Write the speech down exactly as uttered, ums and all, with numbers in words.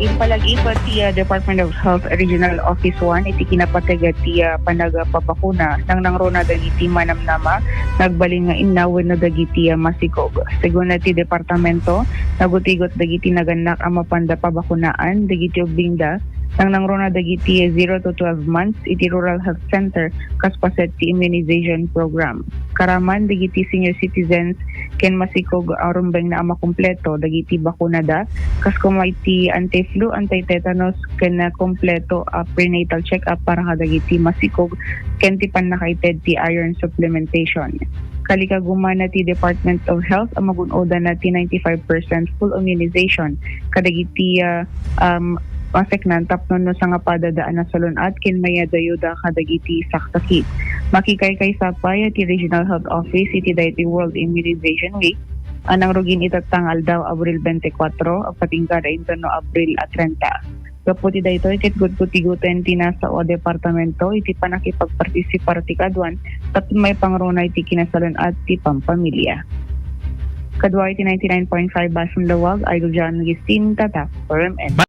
Impalagip ti, ah, Department of Health Regional Office one iti kinapateg ti, ah, panagpabakuna, nangnangruna dagiti manamnama nga agbalin nga inna wenno dagiti, ah, masikog. Segun ti departamento, nagutigot dagiti nagannak a mapanda pabakunaan dagiti ubbingda, nangnangruna dagiti zero to twelve months iti Rural Health Center kas paset ti immunization program. Karaman dagiti senior citizens ken masikog a rumbengna a makumpleto dagiti bakunada, kas koma iti anti-flu, anti-tetanus, ken kompleto a prenatal check-up para kadagiti masikog ken ti pannakaited ti iron supplementation. Kalikagumana ti Department of Health a magun-odana ti ninety-five percent full immunization kadagiti, ah, um, maseknan tapno no sangapadada a nasalun-at ken mayadayoda kadagiti saksakit. Makikaykaysa pay ti Regional Health Office iti daytoy World Immunization Week a nangrugin itatta nga aldaw, Abril twenty-four, agpatingga inton no Abril a treinta. Gapu ti daytoy, ket gudgudtigoten ti nasao a departamento iti pannakipagpartisipar ti kaduan tapno maipangruna iti kinasalun-at ti pampamilya. Kadua iti ninety-nine point five Basang Lawag, Idol John Augustin, Tatak, R M N.